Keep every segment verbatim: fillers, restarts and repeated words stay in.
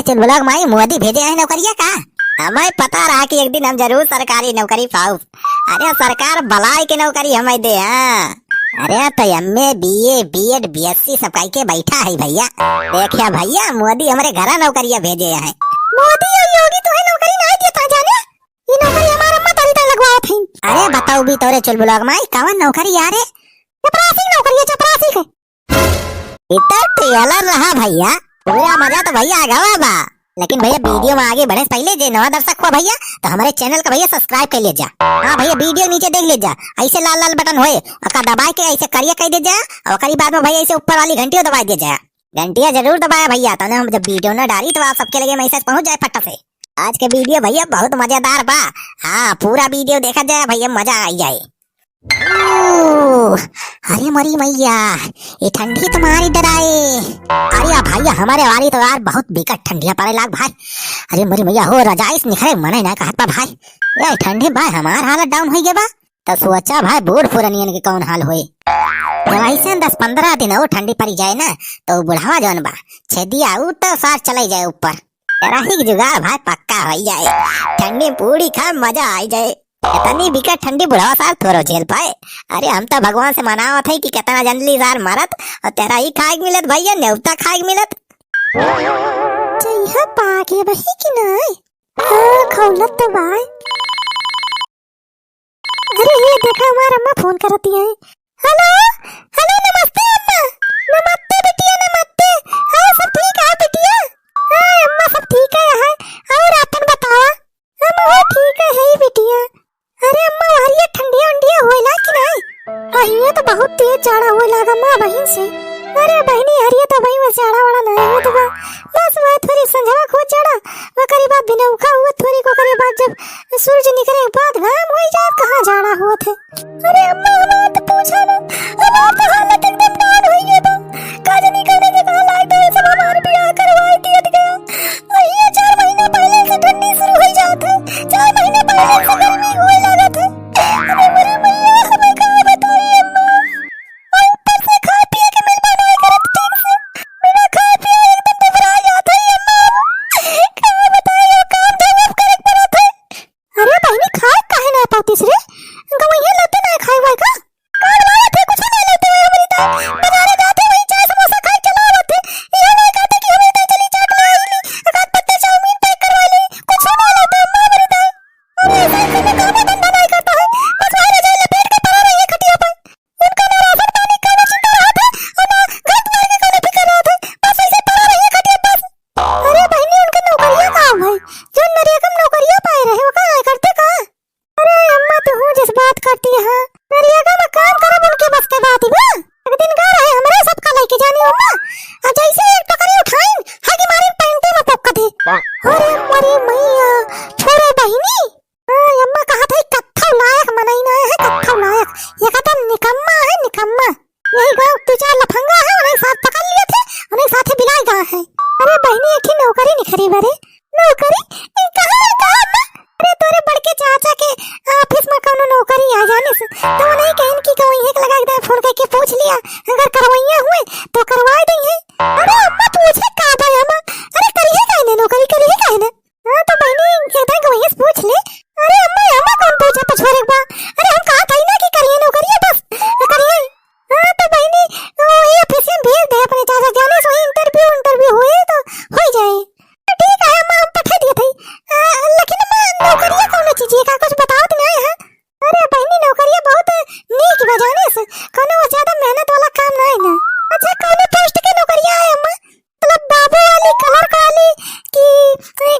चुलबुलाक माई, मोदी भेजे हैं नौकरिया का? हमें पता रहा कि एक दिन हम जरूर सरकारी नौकरी पाउब। अरे सरकार बलाय के नौकरी हमें दे, हाँ। अरे तो M A, B A, B Ed, B S C सब कई के बैठा है भइया। देखिया भइया, मोदी हमरे घरा नौकरिया भेजे हैं। मोदी और योगी तुहे नौकरी नाहीं देता जाने। ये नौकरी हमार अम्मा तोरी ताईं लगवावत हईं। अरे बताउबी तोरे चुलबुलाक माई, कवन नौकरी यारे? चपरासी नौकरी है, चपरासी के। इतना trailer रहा भइया, पूरा मजा तो भइया आ गवा बा। लेकिन भइया video में आगे बढ़े से पहिले जे नवा दर्शक हुआ भइया, तो हमरे channel का भइया subscribe कर ले जा। हाँ भइया, video नीचे देख ले जा, ऐसे लाल लाल button होए, ओका दबाए के ऐसे करिया कर दे जा, और ओकरी बाद में भइया ऐसे ऊपर वाली घंटियो दबाए दे जा। घंटिया जरूर दबाया भइया, तने हम जब video ना डाली तो आप सबके लगे message पहुँच जाए फट से। आज के video भइया बहुत मजेदार बा। हाँ, पूरा video देखा जाए भइया, मजा आई जाए। ओह, अरे मोरी मैया, ये ठंडी तो मारी डराए। अरे भइया, हमरे वाली तो यार बहुत बिकट ठंडिया पड़े लाग भाई। अरे मोरी मैया हो, रजाई से निकरे मने ना कहत बा भाई। ये ठंडी भाई हमार हालत down होई गे बा। तो सोचा भाई, बूढ़ पुरनियन के कौन हाल होए। जब ऐसे दस पन्द्रह दिन और ठंडी पड़ी जाए ना, तो बुढ़ावा जौन बा, छेदिया ऊ तो सार चले जाए ऊपर। तेरा ही जुगाड़ भाई पक्का होई जाए। ठंडी पूड़ी खा मजा आई जाए। इतनी बिकट ठंडी बुढ़ावा सार थोरो झेल पाए। अरे हम तो भगवान से मनावत है कि कितना जल्दी सार मरत और तेरा ही खाए के मिलत भइया, नेवता खाए के मिलत। जइहा पाके बही कि नाय? हाँ, खौलत तो बाय। अरे ये देखा, हमार अम्मा फोन करती है। हेलो, हेलो, नमस्ते अम्मा। नमस्ते बिटिया, नमस्ते। हाँ, सब ठीक है बिटिया? हाँ अम्मा, सब ठीक है, है। और आपन बतावा? हम वो ठीक है, है बिटिया। अरे अम्मा, हरिया ठंडिया उंडिया होएला कि नाय? अहिया तो बहुत तेज जाड़ा होए लागा अम्मा बहिन से। अरे बहिनी, हरिया तो भाई बस जाड़ा वाड़ा नाय होत बा। बस वह थोड़ी संझवा को जाड़ा, ओकरे बाद बिना उखा हुआ थोड़ी को, ओकरे बाद जब सूरज निकरे के बाद घाम होई जात, कहाँ जाड़ा होत है। अरे अम्मा, हमार तो पूछा ना, हमार तो हालत एकदम down होई गया बा। का जानी कौने के कहाँ लाग गए, सब हमार बियाह करवाई दिया गया। अहिया चार महीना पहले से ठंडी शुरू होई जात है, चार महीना पहले से गर्मी होए लागत है। अरे मोरी मैया, हमें का बताई अम्मा। और ऊपर से खाए पिए के मिलबा नाय करत ठीक से। बिना खाए पिए एकदम दुबरा जात है अम्मा। का बताई, वो काम धाम अब करे के पड़त है। अरे बहिनी, खाए काहे ना पावतीस रे? गवैया लौटे ना खाए वाए का? कौन वाला थे, कुछ ना लेते हुए हमारी ताई। बाजारे जाते वही चाय समोसा खाए चला आवत थे। ये नहीं कहते कि हमारी ताई चली चाट ले आई ली, अगर पत्ते चाउमीन पैक करवा ली, कुछ ना लेते अम्मा हमारी ताई। अरे ऐसा ही कभी काम धंधा नहीं करता है, बस वही रजाई लपेट के पड़ा रहिए खटिया पर। उनका ना राशन पानी का ना चिंता रहत है, और ना घर द्वार के कौनो फिकर रहत है, बस ऐसे पड़ा रहिए खटिया पर। अरे बहिनी, उनके नौकरिया का है? जो नरेगा में नौकरिया पाए रहे, वो का करते का? अरे अम्मा, तू हूँ जिस बात करती है, नरेगा में काम करब उनके बस के बात ही बा। एक दिन गा रहे हमरे सबका लेके जानी अम्मा, आ जैसे एक टोकरी उठाइन, हागी मारिन पैंटे में पोक दे। अरे, अरे मैया, छोड़े बहिनी। हाँ, अम्मा कहत है, कत्थौ लायक मनई ना है, कत्थौ लायक। एकदम निकम्मा है, निकम्मा। यही गाँव दो चार लफंगा है, उन्हें साथ पकड़ लिए थे, उन्हें साथे बिलाई गए हैं। अरे बहिनी, एक ठे नौकरी निकरी बरे। नौकरी? ई कहाँ है, कहाँ अम्मा? अरे तोरे बड़के चाचा के office में कौनो नौकरी आ जाने से, तो उन्हें कहन कि कोई एक लगा के फोन करके पूछ लिया, अगर करवैया हुए तो करवा देंगे। अरे अम्मा पूछे का भाई अम्मा, अरे करिए काहे ने नौकरी, करिए काहे ने? हाँ, तो बहिनी, ज्यादा गवैया से पूछ ले। अरे अम्मा, अम्मा कौन पूछे पछोरे के बा? अरे हम कहा था ही ना कि करिए नौकरिया बस, करिए। हाँ, तो बहिनी, वो ये office में भेज दे अपने चाचा जाने से, वही interview, interview हुए तो हो जाए। तो ठीक है अम्मा, हम पठा दिए थे। आ, लेकिन अम्मा, नौकरिया कौन चीज है, का कुछ बताओ तो नहीं है? अरे बहिनी, नौकरिया बहुत नीक बा जाने से, कोनो ज्यादा मेहनत वाला काम नहीं ना। अच्छा, कौन post के नौकरिया है अम्मा? मतलब बाबू वाली, clerk वाली कि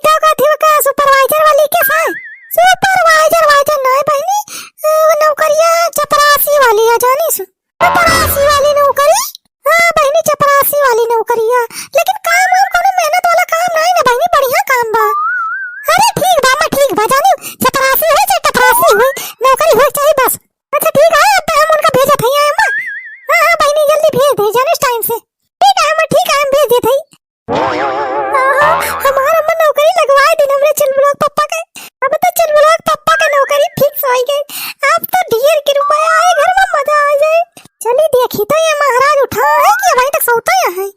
का कहत ही ओका supervisor वाली के साथ? Supervisor वाइजर नाय बहिनी, अ, नौकरिया चपरासी वाली है जानिस। चपरासी वाली नौकरी? हाँ बहिनी, चपरासी वाली नौकरिया। लेकिन काम वाम कोनो मेहनत वाला काम नाय ना बहिनी, बढ़िया काम बा। अरे ठीक बा अम्मा, ठीक बा, जानी चपरासी होई चाहे टपरासी होई, नौकरी होई चाहे बस। अच्छा ठीक है, अब हम उनका भेजत हई अम्मा। हाँ, हाँ बहिनी, जल्दी भेज दे, जानिस time से। ठीक है अम्मा, ठीक है, हम भेज देत हई। आहा, हमार अम्मा नौकरी लगवाए दिन हमरे चुलबुलाक पप्पा के। अब तो चुलबुलाक पप्पा के नौकरी fix होई गई। अब तो ढेर के रुपया आए, घर में मजा आ जाए। चली देखी तो ये महाराज उठा है कि अभी तक सोता ही है।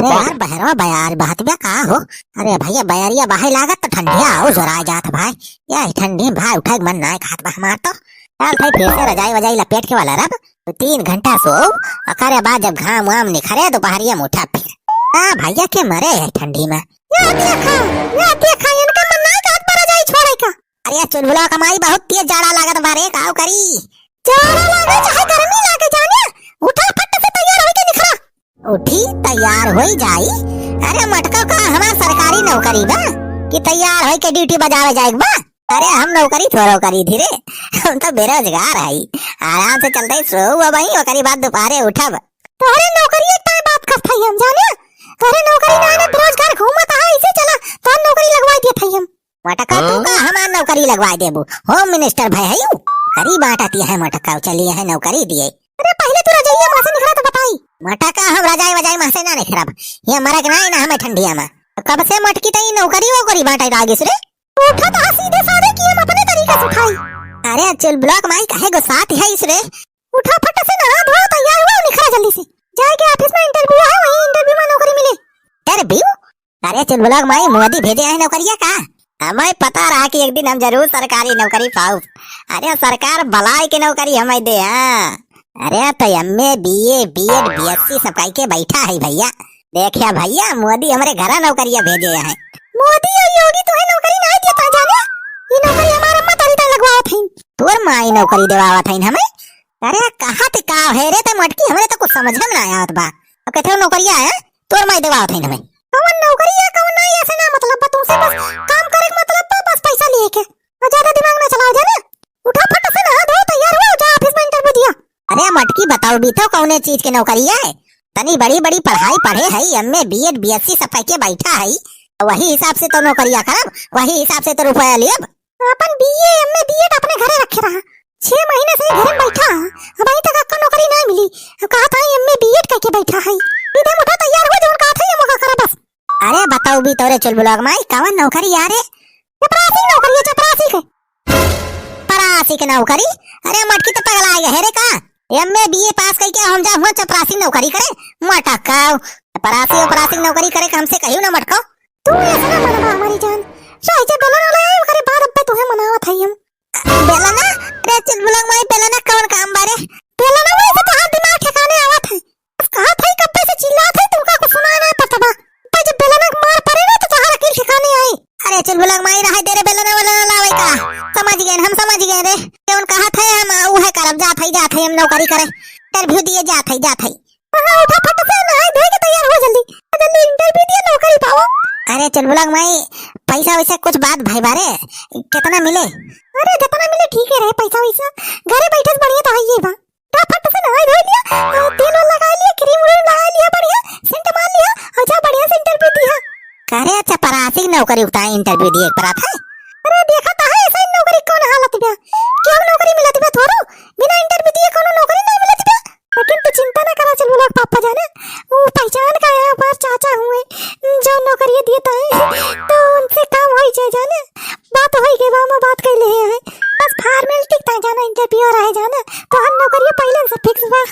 अरे यार, बहरवा बयार बहत बा का हो? अरे भैया, बयरिया बहे लागत तो ठंडिया हो जोराय जात भाई। या ठंडी में भाई उठे के मन नाय कहत बा हमार तो। चल भाई, फिर से रजाई वजाई लपेट के वाला रब। दो तीन घंटा सो, ओकरे बाद जब घाम वाम निखरे, दोपहरिया में उठा फिर। हाँ भैया, के मरे है ठंडी में। या देखा, या देखा, इनका मन नाय कहत बा रजाई छोड़े का। अरे चुलबुला क माई, बहुत तेज जाड़ा लागत बा रे, काव करी? जाड़ा लागे चाहे गर्मी लागे जाने, उठा फट से तैयार होके निखरा। उठी तैयार होई जाई। अरे मटका का हमार सरकारी नौकरी बा कि तैयार होके ड्यूटी बजावे जाए बा? अरे हम नौकरी थोड़ो करी थी रे, हम तो बेरोजगार हई। आराम से चलते सोऊ अब ही, ओकरी बाद दोपहरे उठब। तोहरे नौकरी एक टाइम बात करत हई हम जाने, तोहरे नौकरी ना, ना बेरोजगार घूमत है, इसे चला तोहर नौकरी लगवाई देत हई हम। मटका तू का हमार नौकरी लगवाय देबू? होम मिनिस्टर भय है यू। करी बांटत है मटका, चलिए है नौकरी दिए। अरे पहले तू रजाइया माँ से निखरा तो बताई। मटका हम रजाई वजाई माँ से ना निखरब। ये मरक ना है ना हमें ठंडिया में। कब से मटकी तई नौकरी वोकरी बांटे लागिस रे? उठा तो सीधे साधे कि हम अपने तरीका से उठाई। अरे चुलबुला क माई काहे गुस्सात है इस रे? उठा फट से नहा धो तैयार हुआ निखरा जल्दी से। जाए के ऑफिस में इंटरव्यू है, वहीं इंटरव्यू में नौकरी मिले। इंटरव्यू? अरे चुलबुला क माई, मोदी भेजे है नौकरिया का? हमें पता रहा कि एक दिन हम जरूर सरकारी नौकरी पाउब। अरे सरकार बलाय के नौकरी हमें दे, हाँ। अरे तो M A, B A, B Ed, B S C सब कई के बैठा है भैया। देखिया भैया, मोदी हमरे घरा नौकरिया भेजे है। मोदी और योगी तुहे नौकरी नाय देता जाने। ये नौकरी हमार अम्मा तारी ताई लगवावत हईन। तोर माई नौकरी देवावत हईन हमें। अरे कहत का है रे ते मटकी, हमरे तो कुछ समझ में ना आवत बा। अब कहते हो नौकरिया है, तोर माई देवावत है हमें। कौन नौकरी है, कौन नहीं, ऐसे ना मतलब बा तुमसे, बस काम करे के मतलब बा, बस पैसा लिए के। और ज्यादा दिमाग ना चलाओ जाने। उठा फट से नहा धो तैयार हुआ, जा ऑफिस में इंटरव्यू दिया। अरे मटकी बताओ भी तो कौने चीज के नौकरी है? तनी बड़ी बड़ी पढ़ाई पढ़े है, M A, B Ed, B S C सब कई के बैठा है, वही हिसाब से तो नौकरिया करब, वही हिसाब से तो रुपया लेब। अपन बी ए, एम ए, बी एड अपने घरे रखे रहा। छह महीने से घरे में बैठा है, अबहीं तक अक्का नौकरी ना मिली। अब कहा था एम ए, बी एड कई के बैठा है। सीधे मुठा तैयार हो, जौन कहा था ये मौका करा बस। अरे बताओ भी तोरे चुलबुला क माई, कवन नौकरी यारे? चपरासी नौकरी है, चपरासी के। चपरासी के नौकरी? अरे मटकी तो पगला गया है रे का? एम ए, बी ए पास कई के हम जा हुआ चपरासी नौकरी करे? मटकाओ। चपरासी, चपरासी नौकरी करे के हमसे कहियो ना मटकाओ। तू ऐसे ना मनवा हमारी जान। चाहे जे बेलन वाला है, ओकरे बाद अब्बे तुहे मनावत हई हम। बेलना? रे चुलबुला क माई, बेलना कौन काम बा रे? बेलना वही से तोहार दिमाग ठिकाने आवत है। बस कहत हई, कब्बे से चिल्लात हई, तुमका कुछ सुनाई ना पड़त बा। अब्बे जब बेलना के मार पड़े ना, तो तोहार अकील ठिकाने आई। अरे चुलबुला क माई, रहे दे रे, बेलना वेलना लावे का। समझ गए, हम समझ गए रे। जौन कहत है हम उहे करब, जात हई, जात हई हम नौकरी करे। इंटरव्यू दिए जात हई, जात हई। हाँ, उठा फट से नहाई धोई के तैयार हो जल्दी। जल्दी इंटरव्यू दिया, नौकरी पावा। अरे चुलबुला क माई, पैसा वैसा कुछ बात भाई बारे, कितना मिले? अरे जितना मिले ठीक है रहे पैसा वैसा, घरे बैठे से बढ़िया तो है ये बा। उठा फट से नहाई धोई लिया, और तेल वेल लगा लिया, क्रीम व्रीम लगा लिया बढ़िया, सेंट मार लिया, और जा बढ़िया से इंटरव्यू दिया। करे अच्छा, चपरासी नौकरी उठा इंटरव्यू दिए एक बार है। अरे देखा तो है ऐसा ही नौकरी कौन हालत बा, क्यों नौकरी मिलत बा थोड़ो, बिना इंटरव्यू दिए कोनो नौकरी नहीं मिलत बा। लेकिन तू चिंता ना करा चुलबुला क पापा जाने, वो पहचान का है हमार चाचा हुए, जो नौकरिया देता है, तो उनसे काम होई जाए जाने। बात होई गई बा, हम बात कर ले हैं, बस फॉर्मेलिटी तक जाना, इंटरव्यू रहे जाना, तो हम नौकरिया पहले से फिक्स बा।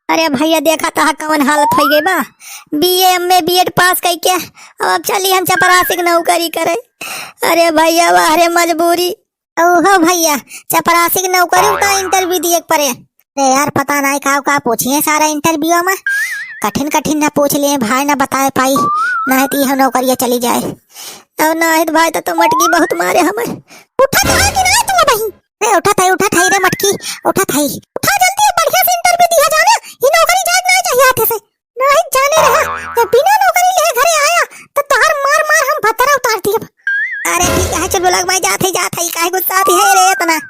अरे भैया देखा तो कौन हालत होई गई बा, बी ए, एम ए, बी एड पास कई के अब चली हम चपरासी के नौकरी करे। अरे भैया वाह रे मजबूरी। ओहो भैया, चपरासी के नौकरी का इंटरव्यू दिए के पड़े। अरे यार, पता नहीं का का पूछिए सारा इंटरव्यू में। कठिन कठिन ना पूछ लिए भाई, ना बताए पाई, नहीं तो यह नौकरिया चली जाए। और नहीं तो भाई तो, तो मटकी बहुत मारे हमें। उठा तो है कि नहीं तू अबही? अरे उठा था, उठा था रे मटकी, उठा था। उठा जल्दी, अब बढ़िया से इंटरव्यू दिया जाने, ये नौकरी जाए नहीं चाहिए हाथे से। नहीं जाने रहा, जब बिना नौकरी ले घरे आया, तो तोहर मार मार हम भतरा उतार दिए। अरे ठीक है, चुलबुला क माई, जात है, जात है, काहे गुस्सात है रे इतना?